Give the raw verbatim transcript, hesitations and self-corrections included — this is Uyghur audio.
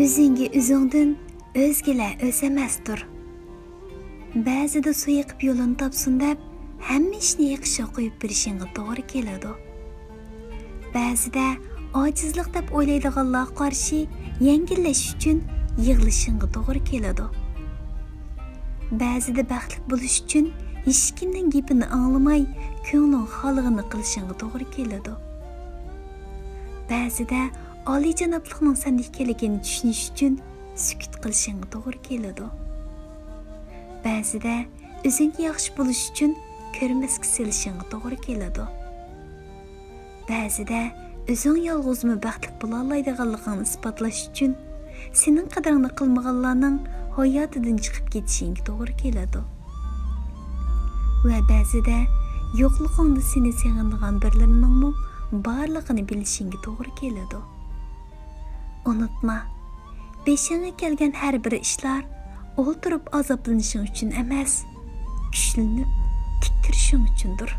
ئۆزۈڭگە ئۆزۈڭدىن ئۆزگىلەر ئۆز ئەمەستۇر. بەزىدە سۇ ئېقىپ يولىنى تاپسۇن دەپ، ھەممە ئىشنى ئېقىشىغا قويۇپ بېرىشىڭغا توغرا كېلىدۇ. بەزىدە ئاجىزلىق دەپ ئويلايدىغانلارغا قارشى يەڭگىللەش ئۈچۈن يىغلىشىڭغا توغرا كېلىدۇ. بەزىدە بەختلىك بولۇش ئۈچۈن ھېچكىمنىڭ گېپىنى ئاڭلىماي، كۆڭلۈڭ خالىغىنىنى قىلىشىڭغا توغرا كېلىدۇ. بەزىدە ئالىيجانابلىقنىڭ سەندە ئىكەنلىكىنى چۈشىنىش ئۈچۈن سۈكۈت قىلىشىڭغا توغرا كېلىدۇ. بەزىدە ئۆزۈڭگە ياخشى بولۇش ئۈچۈن كۆرمەسكە سېلىشىڭغا توغرا كېلىدۇ. بەزىدە ئۆزۈڭ يالغۇزمۇ بەختلىك بولالايدىغانلىقىڭنى ئىسپاتلاش ئۈچۈن سېنىڭ قەدرىڭنى قىلمىغانلارنىڭ ھاياتىدىن چىقىپ كېتىشىڭگە توغرا كېلىدۇ. ۋە بەزىدە يوقلۇقۇڭدا سېنى سېغىنىدىغان بىرلىرىنىڭمۇ بارلىقىنى بىلىشىڭگە توغرا كېلىدۇ. ئۇنتۇما، بېشىڭغا كەلگەن ھەر بىر ئىشلار ئولتۇرۇپ ئازابلىنىشىڭ ئۈچۈن ئەمەس، كۈچلىنىپ تىك تۇرۇشۇڭ ئۈچۈندۇر.